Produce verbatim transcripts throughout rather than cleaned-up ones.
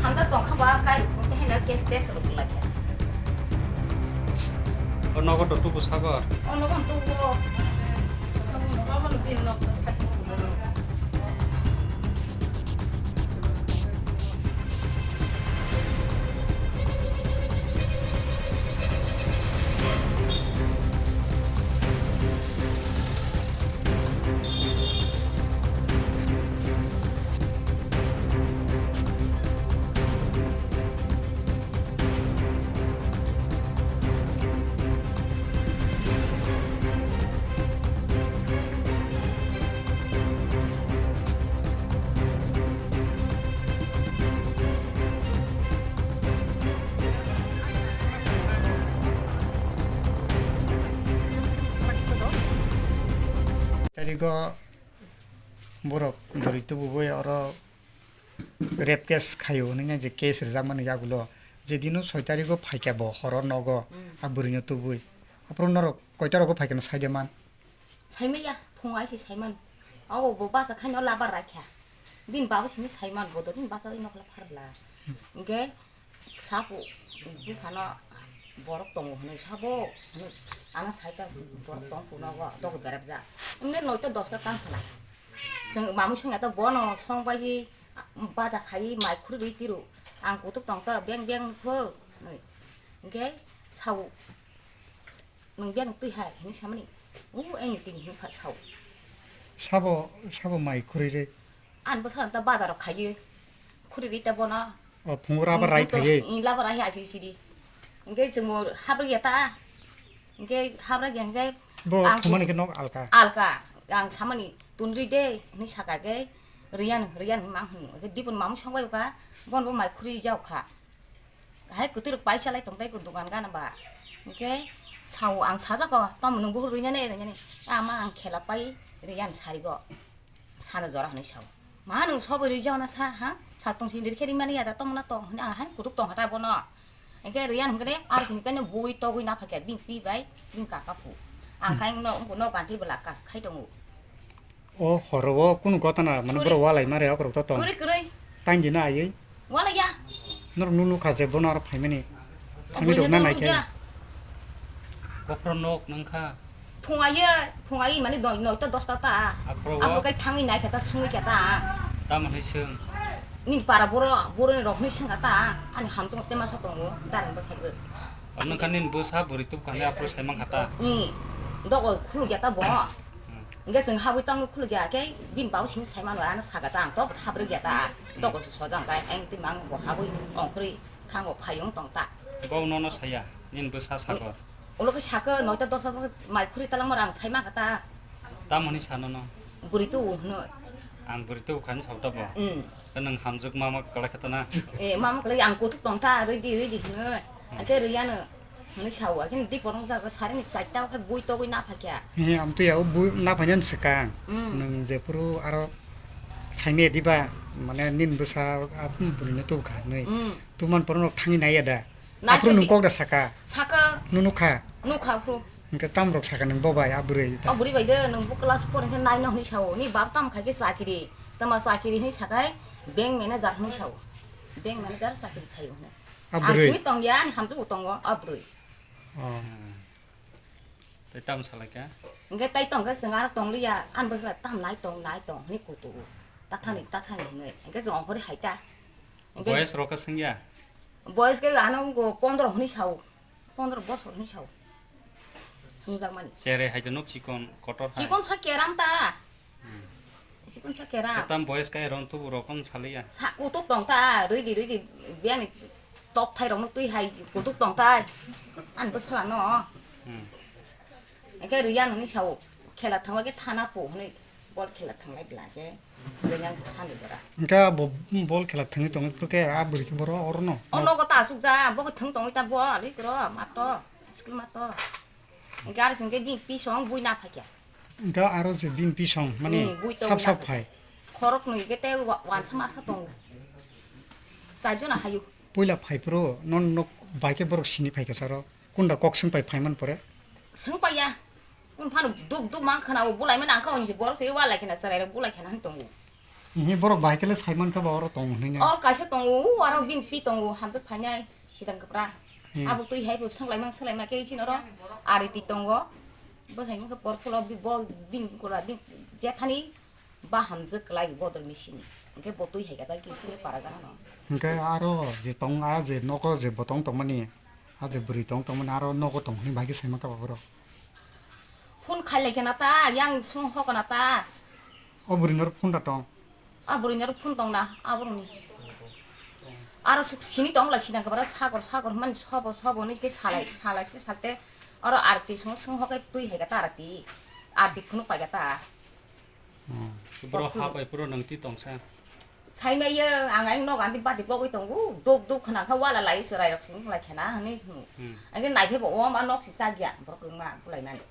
Hamda tongkha ba kai rukun te hena case test ruk lai khe. O nogo do tubu sagor. O nogo tubu. Tarigo borok bwrwi tubugwi oro rape case khaio hwnwi je case rwjakmani yagulo, je dino soi tarigo phaikha bo horo nogo, hmm, a bwrwino tubui. Aphuru norok koita rogo phaikha no saide man? Saimanya, phung ai se saiman. Abo bo basa khaino labar raikha. Bini babo simi saiman bo do bini basa ino khala pharla. Hwnkhe sapo buphano borok tongo hwnwi sabo hwnwi ano saita borok tong kunogo dogo berabjak. Emne noita dosta tang khala. Chwng mamui songya ta bono song bai baja khai mai khurui tiro. Ang kutuk tong ta beng beng pho. Hwnkhe sao. Nwng biyang twi hai hinwi samani, "O, ani tini," hinwi pha sao. Sabo, sabo mai khurui rwi? Ani bwskango ta bazaro khaiwi khurui rwi ta bono. O, phungo raba rai phaiwi? Ing labo rai hai siri siri. Hwnkhe chwngbo habri ya ta. Hwnkhe habra ya hwnkhe bo ang thumani khe nok alka? Alka. Ang samani, "Tun rwi de," hinwi saka khe, "Rwi yan, rwi yan," hinwi mang hwnwi. Hwnkhe dibon mamung songbai ka, bono bo mai khurui jao kha. Hai kwtwirok pai chalai tong tei dukan gana ba. Hwnkhe sao ang sajago, "Tamo nwng buhur rwinani, rwinani?" "Ama ang khela pai rwyan sarigo." Sano jora hwnwi sao. "Ma nwng sobo rwijao na sa, ha? Sa tong sini rikhe rimani ya da, tamo na tong," hwnwi ang hai kutuk tong kha ta bono. Hwnkhe rwyan hwnkhe aro sini kaino bui togwi na phakya bini pi bai bini kaka phu. Ang khai no, no ganti bwla kas khai tongo. O horo o kunu gotana mane borok walai mare okorok to tong. Kwrwi kwrwi. Tang di na ayui. Walai ya. Norok nunu kha je bono aro phaimani. Thangwi rok na nai khe. Kophro nok nang kha. Phung aye, phung aye mane noi, noita dosta ta. Aphro o. Aphro kai thangwi nai khe ta sungwi khe ta. Tamo hai sung. Nini para boro, boro ni rok ni sung kha ta. Ani hamchung te masa tongo, darang bwsajwk. Ano kha nini bwsa bwrwi tub kha ne aphro sai man kha ta. Ni dogo khuluk ya ta bo. Hwnkhe chwng habwi tongwi khulukya khe bini babo simi saimano, ano saka ta ang tok habrwkya ta, tok sojang bai ang twi mang bo habwi ongkhorwi thango phaiung tong ta. Bo nono saya, nini bwsa sako. Ulo khe saka noita dosa mai khurui talangma rang saima kha ta. Tamo hwnwi sano no? Bwrwi tu hwnwi. Ang bwrwi tu khani sabta bo. Mm. Nwng hamjwk mama kwlai kha ta na? Eh, mama kwlai ang kutuk tong ta, rwidi rwidi hwnwi. Hwnkhe rwiyano. Hwnwi sao, akhe dik borok jaga sarini chaita o khe bui togwi na phakya. He, amtwi ya, o bui na phainani swkang. Mm. Nwng jephuru aro saimaya diba, mane nini bwsa a bwrwino tubukha hwnwi. Mm. Tubumani pore norok thangwi naiya da? Aphuru nwng kok da saka? Saka. Nunu kha? Nukha aphuru. Hwnkhe tamrok saka nwng bo bai a bwrwi da? O bwrwi bai de, nwng bo class four hwnkhe nine no hwnwi sao. Ni bab tamo khai khe chakiri. Tamo chakiri hwnwi sakai bank manager hwnwi sao. Bank manager chakiri khaio hwnwi. A bwrwi? Ang simi tongya, ani hamjwk bo tongo, a bwrwi. Oh. Tei tamo salai kha? Hwnkhe tei tong khe chwng aro tong liya, ani bwsla tam nai tong, nai tong hwnwi kutugo. Tathani, tathani hwnwi. Hwnkhe chwng ongkhorwi hai ta. Hwnkhe boyes rok khe swngya? Boyes khe ano wngkho pondro hwnwi sao. Pondro bosor hwnwi sao. Swngjakmani. Cherai hai to nok chikon, kotor hai. Chikon sa keram ta. Hmm. Chikon sa keram. Tam boyes kai ron tubu rokon saliya. Sa kutuk tong ta, rwidi, rwidi, biyani top thai rokno twi hai kutuk tong ta. Ani bwsala no. Hmm. Eke rwya nungni sao khela thangba khe thana po hwnwi bol khela thanglai bla khe. Rwya sani dora. Engka bo bol khela thangwi tongwi phuru khe a bwrwi khe boro orono. O nogo ta asuk ja, bo khe thwng tongwi ta bo, ali kro, mato, school mato. Engke aro singke bini pisong bui na phakya. Engka aro je bini pisong, mani hmm, bui tongwi sap na sap phakya. Phai. Khorok nwi ke te wa-, wansa masa tongo. Char jona hayu. Puila phai phuru, non nok bai khe borok sini phai khe saro. Kunda kok swng pai phai man pore? Swng pai ya. Kun phano duk duk mang khana o bulai mani ang kha oni se borok se wa lai khana chwrai rok bulai khana han tongo. Ihi borok bai kele sai mankha ba oro tong hwnwi na. Or kaisa tongo, u aro bini pi tongo, hamjak phainai, sidang kwpra. Hmm. Abo twi hai bo swnglaimang swnglaima khe chini oro ari twi tongo. Bo sai mankha por phulo bi bo bini gura bini jethani ba hamjak kwlai bodol ni simi. Hwnkhe bo twi hai khe tai khe sini para gana no. Hwnkhe aro je tong a je nogo je bo tong tongmani, a je bwrwi tong tongmani aro nogo tong hwnwi bai khe sai mankha ba borok. Phone khai lai khe na ta, yang sung ho kana ta. O bwrwi nor phone da tong. A bwrwi nor phone tong na, a bwrwi ni. Aro suk sini tong la sini khe bara sagor sagor man sobo sobo ni ke salai salai se salte. Aro arti sung sung ho ke twi hai ga ta arti. Arti phone pai ga ta. Hmm. Bro ha pai pro nang ti tong sa. Sai mai ye ang ang nog anti bati pogwi tongo. Dok dok khna kha wala lai se rai rok sing lai khena hani. Hmm. Ang nai phe bo o ma nok si sa gya. Borok ma bulai nani.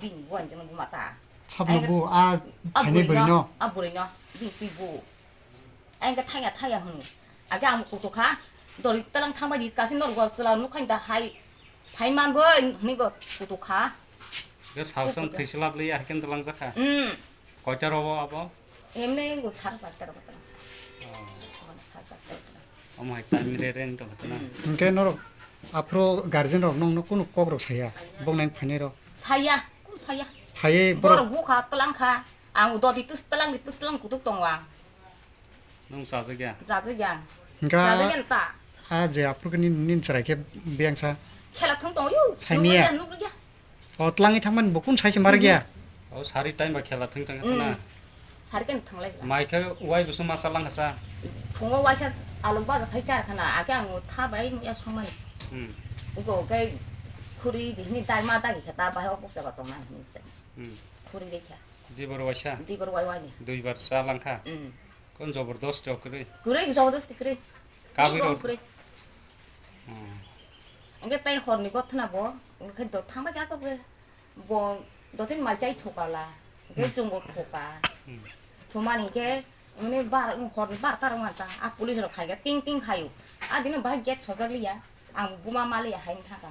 Bini buan jeng bu mata. Sabno bu a thaini bwrwi no. A bwrwi no. Bini twi bu. Ai ka thaya thaya hunu. Aga am kutu kha. Dori talang thang bai di kasi nor gol chela nu khain da hai. Phai man bo hini bo kutu kha. Ga sao sang thwi selap le ya ken talang jakha. Hmm. Koita robo abo? Emne go sar sak tero kotang. Oh. Sar sak tero kotang. Omo hai time re reng to kotang. Hwnkhe norok aphro guardian rok nongno kunu kok rok saya? Bok nang phainai rok. Saya, kun saya. Phaiye borok borok bukha, tlang kha. Ang dodi tus tlang, tus tlang kutuk tongo ang. Nung chajak ya? Chajak ya. Hwnkha chajak ya ta. A je aphro khe nin, nin chwrai khe biyang sa. Khela thung tongo yu. Saimiya. Nukya, nukya. O tlangwi thangmani bo kun sai se mar gya. O sari time ba khela thang thang khana. Sari kan thanglai. Mai khe wai busu masa lang sa. Phungo waisa alu ba khai char khana, ake ang tha bai ya songmani. Hmm. Ugo kai khuri di ni dai ma dagi khata bai o buksa ba tongna ni. Hmm. Khuri de kha. Di bar waisa. Di bar wai wai ni. Dui bar sa lang kha. Hmm. Kon jabardast jok kri. Kri jabardast kri. Kabwi rok. Kri. Hmm. Engke tai horni gothna bo, engke do thangba kya ko bo dotin mai chai thokala, engke chungo thoka. Hmm. Thumani ke, mane bar, horni bar tar wanta, a police rok khai ting ting khayu. A dino bahai gate sojak liya, ang buma mali hai thaka.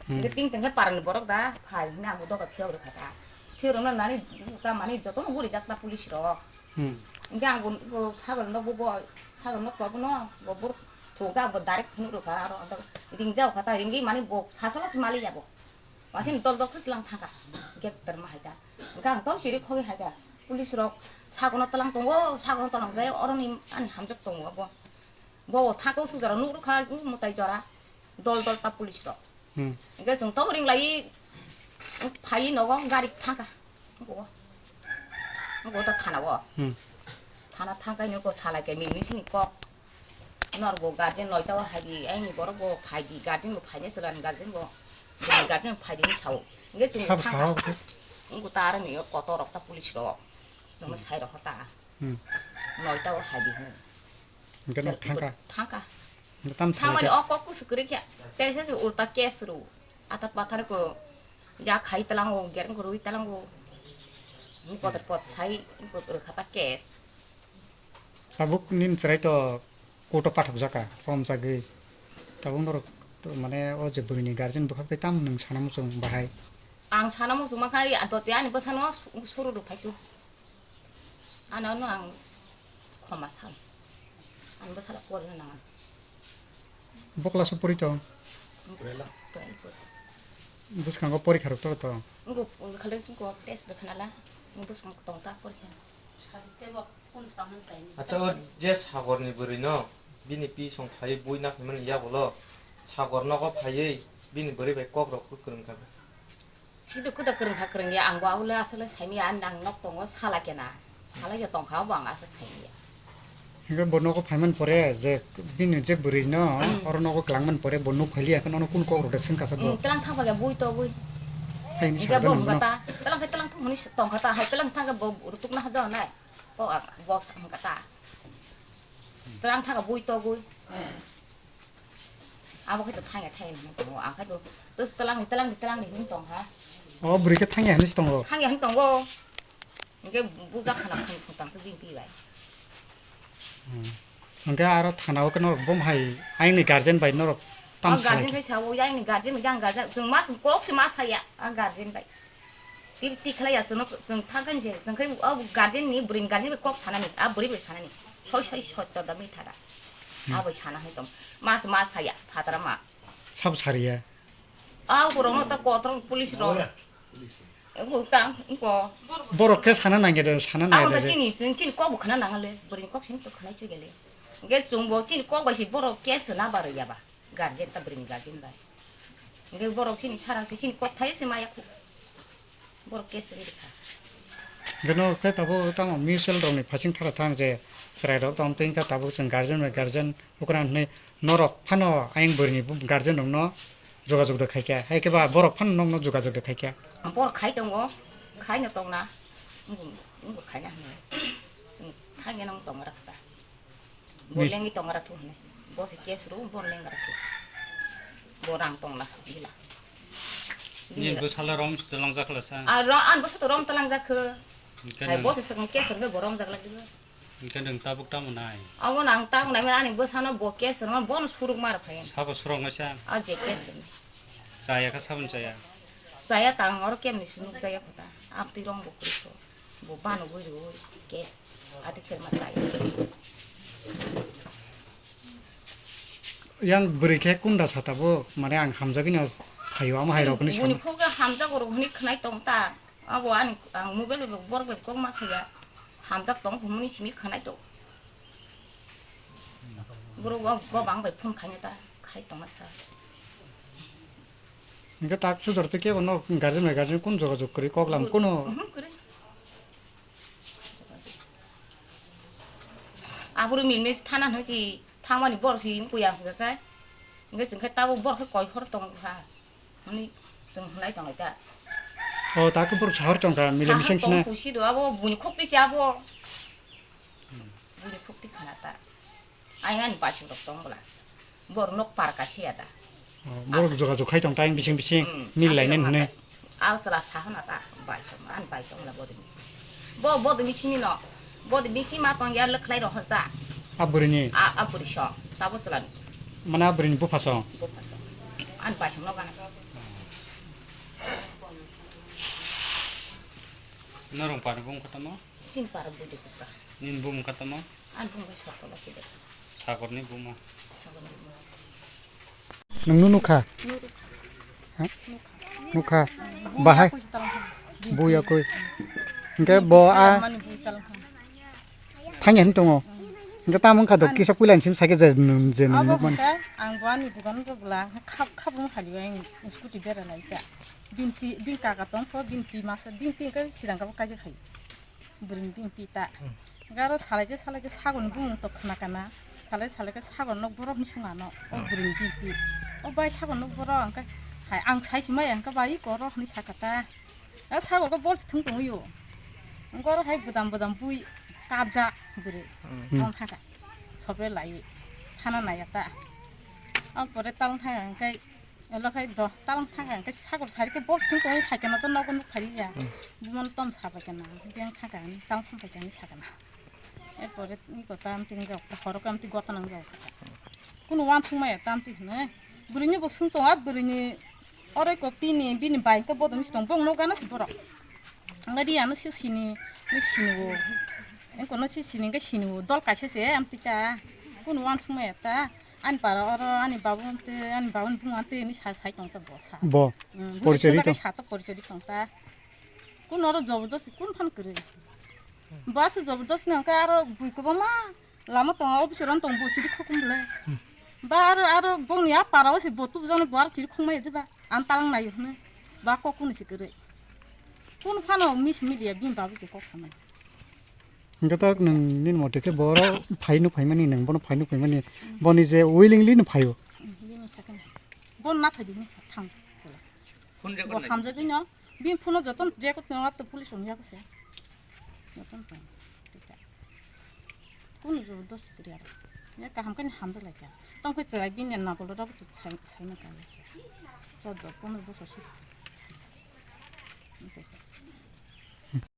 Hmm. Engke ting ting khe parani borok da, phai hina ang doga phiyok rokha ta. Phiyok rokno nani, ta mani jotono guri jak ta police rok. Hmm. Hingke ang bo, bo sagor nok bo, bo sagor nok to bono bo bor thok da bo direct phunuk rokha aro ringjao kha ta ringwi mani bo sasala se mali ya bo. Wasin dol dol khe tlang thangka gate ter ma hai ta. Hingke ang tong siri khogwi hai ta. Police rok sagono tlang tongo, sagono tlang khe oroni ani hamjak tongo bo. Bo thangko sujaro nuk rokha mutai jora dol dol ta police rok. Hmm. Hingke chwng tok ring lai phai nogo gari thangka. Nogo. Nogo ta thana o. Hmm. Thana thangkai nogo salai kai mini sini kok. Nor bo guardian loi ta o hai di, ai ni borok bo phai di, guardian bo phai di, chwla ni guardian bo, chwla ni guardian bo phai di sao. Hingke chwng sabo thangka. Sao. Nogo ta ar ni kotor rok ta police rok. Chwng sai rok ta. Hmm. Noita o hai di hwn. Hingke no thangka. Thangka. Tam thangmani o kok kusu kwrwi khe. Tei se ulta case ru. Ata pathar ko ya khai talango, gereng ko rwi talango. Ni poter pot sai ko rwkha ta case. Tabuk nin chwrai to court o pathok jaka, pom jagwi. Tabuk norok to mane o je bwrwi ni guardian bwkhak tei tam nwng sana muchung bahai. Ang sana muchung ma khai, a dote ani bwsano suru rw phai tu. Ano no ang khoma sal. Ang bwsala porina nang. Bokla so pori tong. Twelve. Twelve pori. Bwskango porikha rok to to. Ngo khale sung ko test de khnala. Ngo bwskang tong ta porikha. Acha o je sagor ni bwrwi no bini pi song phai bui na phai mani ya bolo sagor nogo phaiwi bini bwrwi bai kok rok kwrwng kha. Sidu kuda kwrwng kha kwrwng ya, ang bo abole asole saimaya, ang nok tongo sala kena. Sala ya tongkha, obo ang aswk saimaya. Hingke bo nogo phaiman pore je bini je bwrwi no, hmm, oro nogo kwlangman pore bo nuk phailiya, khe nono kun kok rok de swng kasa bo. Hmm, tlang thang ba ya bui to bui. Haini hingke sakda bo nang bono. Hwnkha ta, tlang khe tlang thung hwnwi tongkha ta, hai tlang thang khe bo rutuk na haja nai. Bo ang, bo sa hwnkha ta. Tlang thang khe bui to bui. Abo khe to thangya thangya hwnwi tongo. Ang khe to, to twlang ni, twlang ni, twlang ni hwnwi tong ha. O bwrwi khe thangya hwnwi se tongo. Thangya hwnwi tongo. Hingke bujak khana phung phung tang se bini pi bai. Hmm. Hingke aro thana o khe norok bom hai, ayang ni guardian bai norok tam salai khe. O guardian bai sao, ayang ni guardian bai, yang guardian, chwng mas, kok se ma saya, a guardian bai. Tiri tikhlai ya chwngno chwng thangkhe je chwngkhe o guardian ni bwrwi ni guardian bai kok sanani a bwrwi bai sanani soi soi sotto da mitha da. Hmm. Abo sana hai tong mas mas saya phatara ma. Sabo sariya. A borok no ta kotor police rok. Ego ta ko. Borok khe sana nangya de sana nangya de. Abo ta chini chini kok bo khana nangale bwrwi ni kok sini to khana chugele. Ge chwng bo chini kok bai si borok case na barwi ya ba. Guardian ta bwrwini guardian bai. Hingke borok chini sara se chini kok thai se maya khu. Borok case ri kha. Gano khe tabuk tamo mutual rokni phasing thara thang je chwrai rok tong twi kha tabuk chwng guardian bai guardian ukran hwnwi norok phano ayang bwrwini guardian rokno jogajog da khaikha. Hai khe ba borok phano nokno jogajog da khaikha. Borok khai tongo, khaino tongna. Wngbo, wngbo khaina hwnwi. Chwng thangya nang tong rakha. Bo lengwi tong ra thu hwnwi. Bo se case ro, bo leng ra thu. Bo rang tong la, gila. Ni bwsala rom se tong jak la sa. A ro, an bwsa to rom tong jak kho. Hai bo se sakang case ro bo rom jak la dibo. Hingke nwng tabuk tamo nai? Abo nang tabuk nai, ani bwsano bo case ro, bono suruk mar phai. Sabo surok ngai sa? A je case ro. Chaya kha sabon chaya? Chaya tang oro kemni sunuk chaya kho ta. Abtwi rong bo kuri kho. Bo bano goi roi case ati kher ma sai. Yang bwrwi khe kunda sa tabuk, mane ang hamjagwino phaio, amo hai rokni boni samo. Khuk hamjago rok hwnwi khwnai tong ta. Abo ani ang mobile bai borok bai kok ma saya. Hamjak tong hwnwi simi khwnai tong. Borok bo, bo bang bai phone khaina ta, khai tongma sa. Hingke tak sujor te kebo no guardian bai guardian kun jogajog kwrwi kok lam kuno. Mhm, kwrwi. Aboro milmes thana hwnwi si thangmani borok si wngkha ya hwnka khe. Hingke chwng khe tabuk borok khe koi hor tong kha. Hwnwi chwng hwnlai tonglai ta. O tak borok sahor tong kha milai mising sina. Sahor tong kusi do abo buini khuk twi si abo. Buini khuk twi khana ta. Ayang ani baisong rok tong bwla. Bor nok par kaisa ya da. Oh, borok jogajog khai tong ta, ayang bising bising mil lainai hwnwi. Al sala sa hana ta, baisong, ani baisong la bodi bising. Bo bodi bising ni no. Bodi bising ma tong ya le khlai rok hoja. A bwrwi ni? A, a bwrwi song. Tabo chwla ni. Mane a bwrwi ni bupha song? Bupha song. Ani baisong no gana. Norong par bung kotamo? Chini para budi kukra. Nini bumung katamo? Ani bumung bai Sakolo kide. Sakorni buma. Sakorni buma. Nungno nukha? Nuru. Ha? Nukha. Nukha. Bahai? Bui akui si talang kha. Bui akui. Hingke bo a mani bui talang kha. Thangya hin tongo. Hingke tamo wngkha do kisa puila ni sim sake je nung je nung nukmani. Abo hingke ang bo ani dogan rok bwla khap khap wng phali bai scooty bera lai kha. Binti bin kaka tong pho binti masa binti hingke sirang kabo kaijak hai. Bwrwini bini pi ta. Hwnkhe aro salaijak salaijak sagorni bumung tok khna kana. Salai salai khe sagor nok borok ni sung ano. O bwrwini bini pi. O bai sagor nok borok hwnkhe hai ang sai se maya hwnkhe bai iko oro hwnwi sakha ta. O sagor khe bol se thung tongwi o. Hwnkhe oro hai bwdam bwdam bui kapjak bwrwi. Tong thaka. Sopre lai thana naiya ta. O pore tal thaka hwnkhe Elo khai do talang thang khe sagor phari khe box thung tong khai khe no to nogo nuk phari ya. Bumon tom sa pai khe na beng thang khe talang thang khe ni sa khe na. E pore ni ko tam tin jok ta horo kam ti gota nang jok. Kuno wan thung ma ya tam ti hne. Bwrwi ni bo sung tong a bwrwi ni ore ko pini bini bai khe bodom si tong bong no gana si borok. Ngadi ano si sini ni sini wo. Engko no si sini khe sini wo dol kaisa se am ti ta. Kuno wan thung ma ya ta. Ani para oro ani babu ante ani babu ni bung ante ni sa sai tong ta bo sa. Bo. Porichori tong. Sa to porichori tong ta. Kun oro jobordosti kun phan kwrwi. Ba se jobordosti nang khe aro bui kwbangma lama tongo office ron tong bo sidi khokum le. Ba aro aro bongni a para o se bo tubu jani bo aro sidi khokma yedi ba. An talang nayo hne. Ba kok kun se kwrwi. Kun phano mis media bini babu je kok samani. Hingke tok nwng nini mote khe boro phai nuk phaimani, nwng bono phai nuk phaimani, boni je willingly no phaio. Bini second. Bon na phai dini thang. Phone record bo nai. Hamjagwi no, bini phone o joto record no, ap to police rok yago se. Joto no tong. Kunu jo dos kriya. Ya kaham kani hamjak lai kha. Tong khe chwrai bini na bolo rok to sai, sai na ka lai kha. Choddo pondro bosor si.